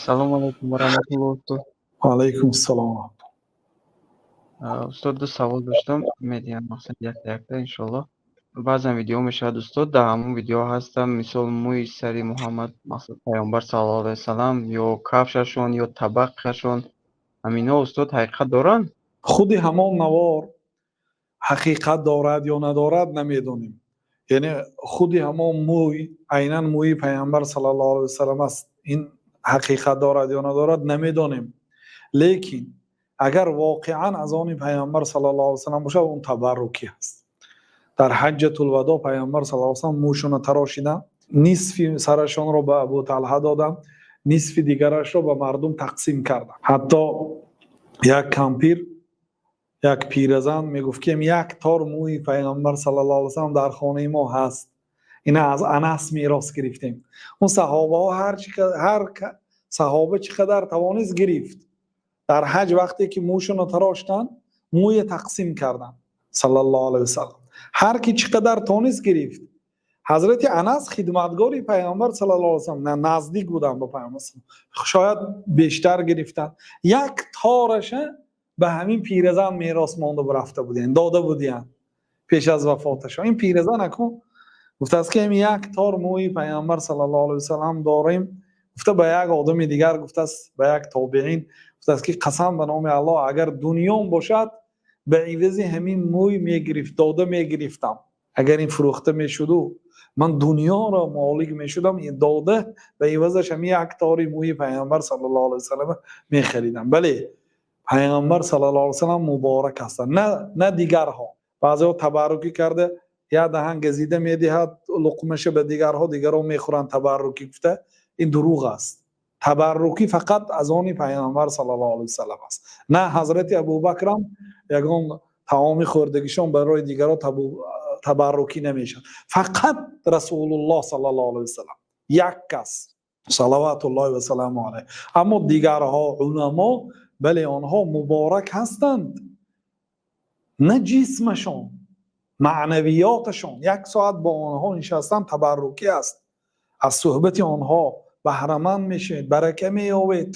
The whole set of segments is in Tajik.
Салому алайкум ва раҳматуллоҳ, устод. Ва алайкум ассалом. Устод, ду савол доштам, медиҳам, мақсад якта якта, иншоаллоҳ. Баъзан видео мешавад, устод, дар ҳамон видео ҳастам, мисол, мӯи сари Муҳаммад, мақсад Пайғамбар саллаллоҳу алайҳи васаллам, ё кафшашон, ё табақашон, ҳаминҳо, устод, ҳақиқат доранд? Худи ҳамон навор ҳақиқат дорад ё надорад, намедонем. Яъне худи ҳамон мӯй айнан мӯи Пайғамбар саллаллоҳу алайҳи васаллам аст, ин ҳақиқат дорад ё надорад, намедонем. Лекин агар воқеан аз они Пайғамбар саллаллоҳу алайҳи васаллам бошад, он табаррукӣ аст. Дар Ҳаҷҷатулвадо Пайғамбар саллаллоҳу алайҳи васаллам мӯшонро тарошиданд, нисфи сарашонро ба Абу Талҳа доданд, нисфи дигарашро ба мардум тақсим карданд. Ҳатто як кампир, як пиразан мегуфт, ки як тор мӯи Пайғамбар саллаллоҳу алайҳи васаллам дар хонаи мо ҳаст, ина аз Анас мерос гирифтем. Он саҳобаҳо ҳар саҳоба чӣ қадар тавонист, гирифт. Дар ҳаҷ вақте ки мӯшонро тароштанд, мӯя тақсим карданд, саллаллоҳу алайҳи васаллам, ҳар ки чӣ қадар тонист, гирифт. Ҳазрати Анас хидматгори Пайғамбар саллаллоҳу алайҳи васаллам, наздик буданд ба Пайғамбар, шояд бештар гирифтанд. Як тораша ба ҳамин пиразан мерос монда рафта будиянд, дода будиянд пеш аз вафоташон. Ин пиразан акун гуфтааст, ки ҳамин як тор мӯи Пайғамбар саллаллоҳу алайҳи васаллам дорем, гуфта, ба як одами дигар гуфтааст, ба як тобеин гуфтааст, ки қасам ба номи Аллоҳ, агар дунём бошад, ба ивази ҳамин мӯй мегирифт, дода мегирифтам. Агар ин фурӯхта мешуду ман дунёро молик мешудам, дода ба ивазаш ҳамин як тори мӯи Пайғамбар саллаллоҳу алайҳи васаллам мехаридам. Бале, Пайғамбар саллаллоҳу алайҳи васаллам муборак ҳастанд, на дигарҳо. Баъзеҳо табаррукӣ карда, як даҳан газида медиҳад луқмаша ба дигарҳо, дигарҳо мехӯранд, табаррукӣ гуфта. Ин дурӯғ аст. Табаррукӣ фақат аз они Пайғамбар саллаллоҳу алайҳи васаллам аст. На ҳазрати Абубакрам ягон таоми хӯрдагишон барои дигарҳо табаррукӣ намешавад. Фақат Расулуллоҳ саллаллоҳу алайҳи васаллам як кас, салаватуллоҳи васаламу алайҳ. Аммо дигарҳо, уламо, бале, онҳо муборак ҳастанд, на ҷисмашон, маънавиёташон. Як соат бо онҳо нишастан табаррукӣ аст. Аз суҳбати онҳо баҳраманд мешавед, барака меёбед.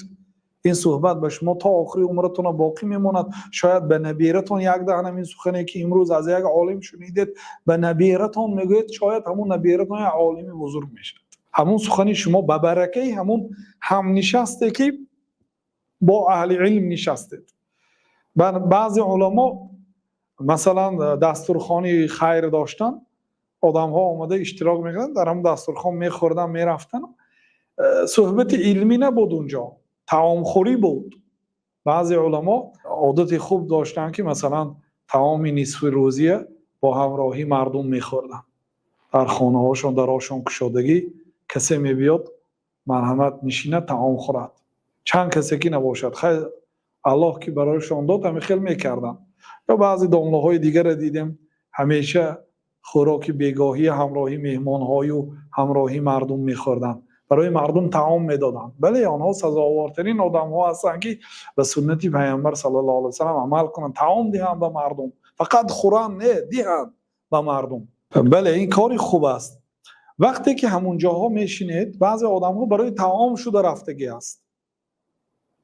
Ин суҳбат ба шумо то охири умратона боқӣ мемонад. Шояд ба набиратон як даҳан ҳамин сухане, ки имрӯз аз як олим шунидед, ба набиратон мегӯед, шояд ҳамун набиратон як олими бузург мешавад. Ҳамун сухани шумо ба баракаи ҳамун ҳамнишасте, ки бо аҳли илм нишастед. Баъзе уламо, масалан, дастурхони хайр доштанд, одамҳо омада иштирок мекарданд, дар ҳамун дастурхон мехӯрданд, мерафтанд. Суҳбати илмӣ набуд унҷо, таомхӯрӣ буд. Баъзе уламо одати хуб доштанд, ки масалан таоми нисфи рӯзия бо ҳамроҳӣ мардум мехӯрданд. Дар хонаҳошон дарошон кушодагӣ, касе мебиёд, марҳамат, нишинад, таом хӯрад, чанд касе ки набошад. Хайр, Аллоҳ ки барояшон дод, ҳамин хел мекарданд. Ё баъзе домлаҳои дигарро дидем, ҳамеша хӯроки бегоҳӣ ҳамроҳи меҳмонҳою ҳамроҳи мардум мехӯрданд, барои мардум таом медоданд. Бале, онҳо сазовортарин одамҳо ҳастанд, ки ба суннати Пайғамбар саллаллоҳу алайҳи васаллам амал кунанд, таом диҳанд ба мардум. Фақат хӯранд не, диҳанд ба мардум. Бале, ин кори хуб аст. Вақте ки ҳамун ҷоҳо мешинед, баъзе одамҳо барои таом шуда рафтагӣ аст.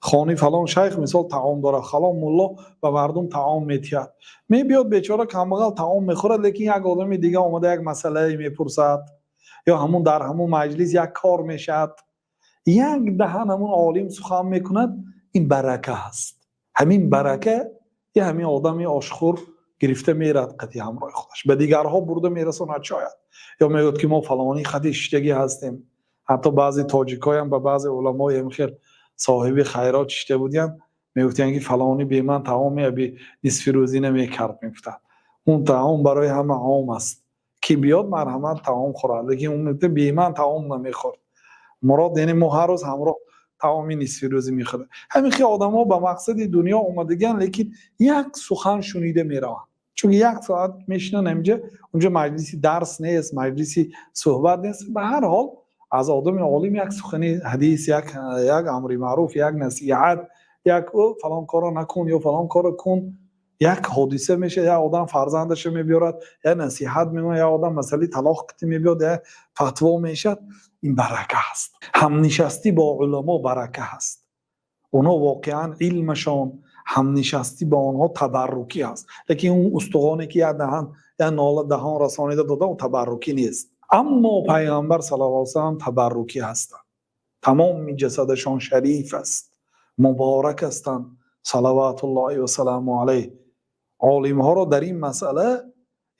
Хони фалон шайх, мисол, таом дорад, фалон мулло ба мардум таом метиҳад. Мебиёд, бечора камбағал таом мехӯрад, лекин як одами дига омада як масъалае мепурсад, ё ҳамун дар ҳамун маҷлис як кор мешавад, як даҳан ҳамун олим сухан мекунад. Ин барака аст. Ҳамин барака я ҳамин одами ошхӯр гирифта мерад қати ҳамроҳи худаш, ба дигарҳо бурда мерасонад шояд. Ё мегӯяд, ки мо фалонӣ қати шиштагӣ ҳастем. Ҳатто баъзе тоҷикҳоям ба баъзе уламои хел соҳиби хайрот шишта будиянд, мегуфтиянд, ки фалонӣ бе ман таоми аби нисфи рӯзӣ намекард, мегуфтанд. Он таом барои ҳама ом аст, ки биёд, марҳамат, таом хӯрад, лекин он мегуфта, бе ман таом намехӯрд. Мурод, яъне мо ҳар рӯз ҳамроҳ таоми нисфи рӯзӣ мехӯрем. Ҳамин хел одамҳо ба мақсади дунё омадагианд, лекин як сухан шунида мераванд, чунки як соат мешинанд ҳаминҷа. Унҷо маҷлиси дарс нест, маҷлиси суҳбат нест. Ба ҳар ҳол, аз одами олим як сухани ҳадис, як амри маъруф, як насиҳат, як фалон корро накун ё фалон корро кун, як ҳодиса мешавад, як одам фарзандаша мебиёрад, як насиҳат мемонад, як одам масъалаи талоқ кити мебиёд, як фатво мешавад. Ин барака аст. Ҳамнишастӣ бо уламо барака аст. Онҳо воқеан илмашон, ҳамнишастӣ бо онҳо табаррукӣ аст. Лекин он устухоне ки як даҳан, як нола даҳон расонида дода, он табаррукӣ нест. Аммо Паёмбар саллаллоҳу алайҳи васаллам табаррукӣ ҳастанд. Тамоми ҷасадашон шариф аст, муборак ҳастанд. Салавотуллоҳи ва саломуҳу алайҳ. Олимҳоро дар ин масъала,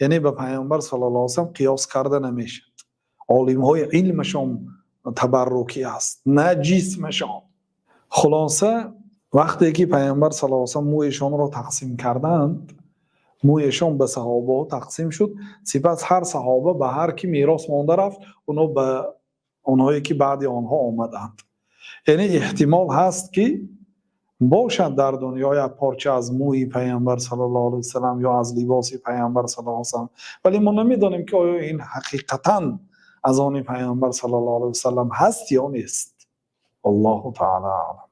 яъне ба Паёмбар саллаллоҳу алайҳи васаллам қиёс карда намешавад. Олимҳои илмашон табаррукӣ аст, на ҷисмашон. Хулоса, вақте ки Паёмбар саллаллоҳу алайҳи васаллам мӯяшонро тақсим карданд, мӯяшон ба саҳобаҳо тақсим шуд. Сипас ҳар саҳоба ба ҳар ки мерос монда рафт, онҳо ба онҳое ки баъд аз онҳо омаданд. Яъне эҳтимол ҳаст ки бошад дар дунё як порча аз мӯи Паёмбар саллаллоҳу алайҳи васаллам ё аз либоси Паёмбар саллаллоҳу алайҳи васаллам. Вале мо намедонем ки оё ин ҳақиқатан аз они Паёмбар саллаллоҳу алайҳи васаллам ҳаст ё нест. Аллоҳу таъоло аълам.